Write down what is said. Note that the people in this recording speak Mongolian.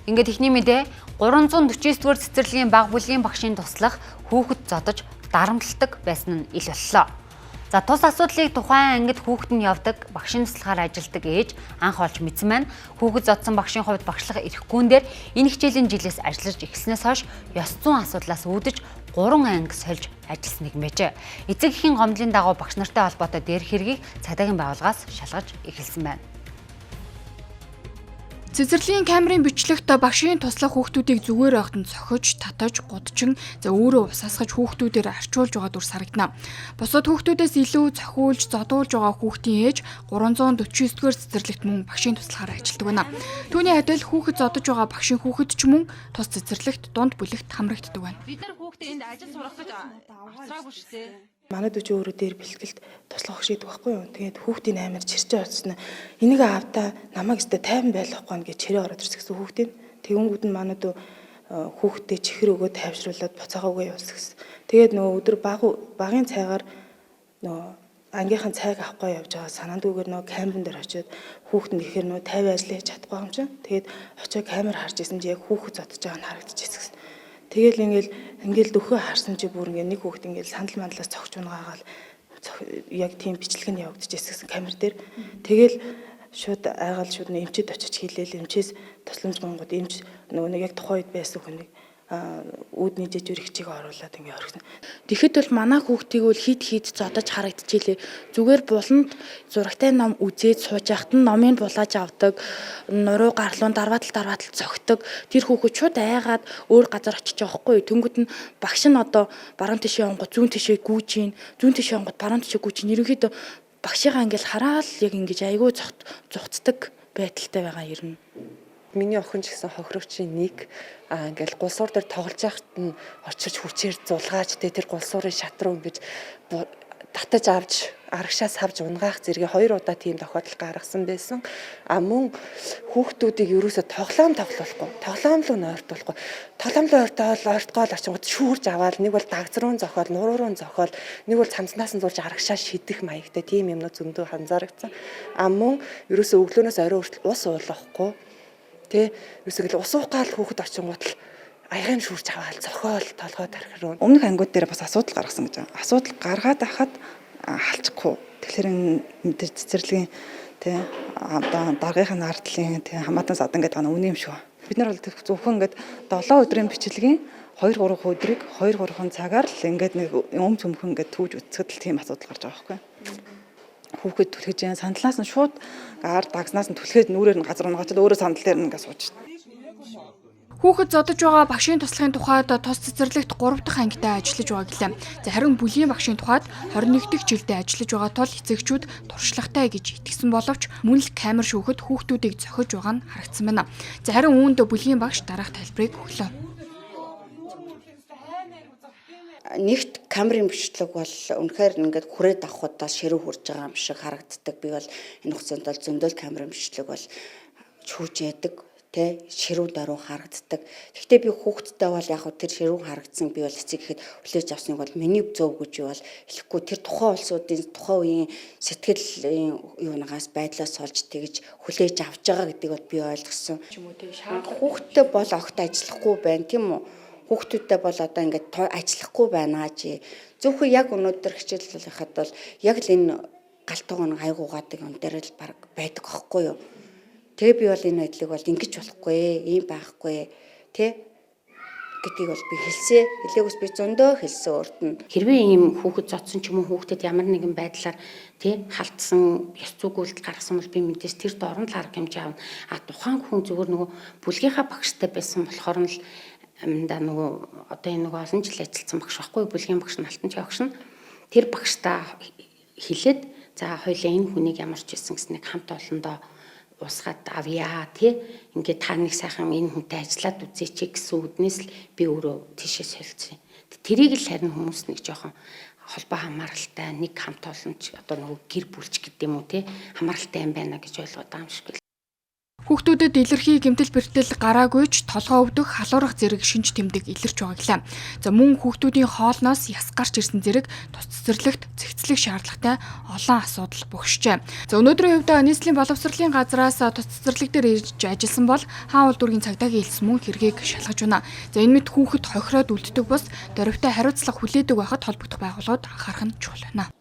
Ингээд эхний мэдээ 349 дугаар цэцэрлэгийн баг бүлгийн багшийн туслах хүүхэд зодож дарамталдаг байсан нь ил боллоо. За тус асуудлыг тухайн ангид хүүхэд нь явдаг багшийн туслахаар ажилладаг ээж анх олж мэдсэн байна. Хүүхэд зодсон багшийн хувьд багшлах эрхгүйн дээр энэ хичээлийн жилээс ажиллаж эхэлснээс хойш ёс зүйн асуудлаас үүдэж 3 анги сольж ажилласан нэг байжээ. Эцэг эхийн гомдлын дагуу багш нартай холбоотой дээрх хэргийг цагдаагийн байгууллагаас шалгаж эхэлсэн байна. Цэцэрлэгийн камерын бичлэгт багшийн туслах хүүхдүүдийг зүгээр байхад нь цохиж, татаж, гудчин, за өөрөө усаасгаж хүүхдүүдээр арчуулж байгаа дүрс харагдана. Бусад хүүхдүүдээс илүү цохиулж, зодуулж байгаа хүүхдийн ээж 349 дугаар цэцэрлэгт мөн багшийн туслахаар ажилладаг байна. Түүний адил хүүхэд зодож байгаа багшийн хүүхэд ч мөн тус цэцэрлэгт дунд бүлэгт хамрагддаг байна. Бид нар хүүхдээ энд ажил сурах гэж авчраагүй шүү дээ. Манай дүү чи өөрөө дээр бэлтгэлд туслах өгш идэг байхгүй юу. Тэгээд хүүхдийн амар чирчээ очсон. Энийг авдаа намайг өстө тайван байлгахгүй гэж чирээ ороод ирсэн гэсэн хүүхдийн. Тэгэнгүүт нь манай дүү хүүхдээ чихэр өгөө тайвшруулад буцаага өгөө явуулсан гэсэн. Тэгээд нөгөө өдөр баг багын цайгаар нөгөө ангийнхан цайг авахгүй явж байгаа санаандгүйгээр нөгөө камерын дээр очиод хүүхэд нь ихээр нөгөө тайван ажил хийж чадахгүй юм чинь. Тэгээд очиод камер харж исэн чи яг хүүхэд зодож байгаа нь харагдчихсэн гэсэн. Тэгэл ингээл дөхөө харсан чи бүр ингээ нэг хүүхэд ингээл сандал мандлаас цогч унгаагаал яг тийм бичлэг нь явагдчихсэн гэсэн камер дээр. Тэгэл шууд айгаал шууд нэ эмчэд очиж хэлээл эмчээс тусламж гонгод эмч нөгөө нэг яг тухайн үед байсан хүнийг үүдний жижиг хичээг оруулаад ингээ орхисон. Тэгэхэд бол манай хүүхдийг бол хит хит зодож харагдчихилээ. Зүгээр буланд зурагтай ном үзээд сууж яхад нь номыг булааж авдаг, нуруу гарлуун дарваатал дарваатал цогтөг. Тэр хүүхэд шууд айгаад өөр газар очиж байгаа хгүй. Тэнгүүд нь багш нь одоо баруун тишээ онгод зүүн тишээ гүйж гин, зүүн тишээ онгод баруун тишээ гүйж гин. Ерөнхийдөө багшигаа ингээл хараал яг ингэж айгүй зугцдаг байдалтай байгаа юм. Миний охин ч гэсэн хохирогчийн нэг ингээл гулсуур дээр тоглож байхад нь очиж хүчээр зулгааж тэ тэр гулсуурын шат руу ингэж татаж авч арагшаа савж унгаах зэрэг хоёр удаа тийм тохиолдол гаргасан байсан. А мөн хүүхдүүдийг ерөөсө тоглоом тоглохгүй, тоглоом руу нойртуулахгүй. Тоглоом руу ойртоол ойртгоол очингууд шүүрж аваад нэг бол дагз руу зохиол, нуруу руу зохиол, нэг бол цамцнаас нь зурж арагшаа шидэх маягтай тийм юмнууд зөндөө анзаарагдсан. А мөн ерөөсө өглөөнөөс орой хүртэл ус уулгахгүй. Тэ ерөөсөө гэл ус уугаал хүүхэд очингууд л аягаан шүүрч аваад зохиол толгой тархи руу. Өмнөх ангиуд дээр бас асуудал гаргасан гэж байгаа. Асуудал гаргаад байхад халчихгүй. Тэгэхээр энэ тэр цэцэрлэгийн тий одоо даргынхаа нардлын тий хамаатан садан гэдэг нь үнэн юм шүү. Бид нар бол зөвхөн ингээд 7 өдрийн бичлэгийн 2 3 өдрийг 2 3 цагаар л ингээд нэг өмч цөмхөн ингээд түүж үзэхэд л тийм асуудал гарч байгаа байхгүй. Хүүхэд түлхэж яан сандлаас нь шууд гар дагснаас нь түлхээд нүрээр нь газар унгаачаад өөрөө сандал дээр нь ингээд сууж. Хүүхэд зодож байгаа багшийн туслахын тухайд тус цэцэрлэгт 3 дахь ангитай ажиллаж байгаа гэлээ. За харин бүлгийн багшийн тухайд 21 дахь жилдээ ажиллаж байгаа тул эцэгчүүд туршлагатай гэж итгэсэн боловч мөн л камер шүүхэд хүүхдүүдийг цохиж байгаа нь харагдсан байна. За харин үүнд бүлгийн багш дараах тайлбарыг өглөө. Нэгт камерын бичлэг бол үнэхээр ингээд хүрээд авахудаа ширүү хурж байгаа юм шиг харагддаг. Би бол энэ хугацаанд бол зөндөл камерын бичлэг бол чүүж яадаг тэ ширүү даруй харагддаг. Гэхдээ би хүүхдтэй бол яг тэр ширүү харагдсан би бол эцэг ихэд хүлээж авсныг бол миний зөв гэж бол хэлэхгүй. Тэр тухайн улсуудын тухайн үеийн сэтгэл юунагаас байдлаас олж тэгж хүлээж авч байгаа гэдгийг бол би ойлгосон. Хүүхдтэй бол огт ажиллахгүй байна тийм үү? Хүүхдүүдтэй бол одоо ингээд ажиллахгүй байна чи. Зөвхөн яг өнөөдөр хичээл байхад бол яг л энэ галтууг нэг айгуугаадаг юм дээр л баг байдаг аахгүй юу? Тэгээ би бол энэ байдлыг бол ингэж болохгүй, ийм байхгүй, тэ гэдгийг бол би хэлсэ. Хэлээгүйс би зөндөө хэлсэн өөрт нь. Хэрвээ ийм хүүхэд зодсон ч юм уу хүүхдэд ямар нэгэн байдлаар тий халтсан ёс зүйн үйлдэл гаргасан бол би мэдээж тэр дорн л арга хэмжээ авна. А тухайн хүн зүгээр нөгөө бүлгийнхаа багштай байсан болохоор нь л амдаа нөгөө одоо энэ нөгөө олон жил ажилласан багш байхгүй бүлгийн багш нь алтан багш нь тэр багштаа хэлээд за хоёлаа энэ хүнийг ямар ч байсан гэснийг хамт олондоо уусгаад авъя тий ингээд та нэг сайхан энэ хүнтэй ажиллаад үзээч гэсэн үднээс л би өөрөө тийшээ солилцсон. Тэрийг л харин хүмүүс нэг жоохон холбоо хамааралтай нэг хамт олонч одоо нөгөө гэр бүлч гэдэг юм уу тий хамааралтай юм байна гэж ойлгоод байгаа юм шиг. Хүүхдүүдэд илэрхий гэмтэл бэртэл гараагүй ч толгой өвдөх, халуурах зэрэг шинж тэмдэг илэрч байгаа гэлээ. За мөн хүүхдүүдийн хоолноос яс гарч ирсэн зэрэг тус цэцэрлэгт цэгцлэх шаардлагатай олон асуудал бөгшжээ. За өнөөдрийн хувьд нийслэлийн боловсролын газраас тус цэцэрлэг дээр ирж ажилласан бол хаан улдүргийн цагдаагийн элс мөн хэргийг шалгаж байна. За энэ мэт хүүхэд хохироод үлддэг бус дөрвтэй хариуцлага хүлээдэг байхад холбогдох байгууллагууд анхаарах нь чухал байна.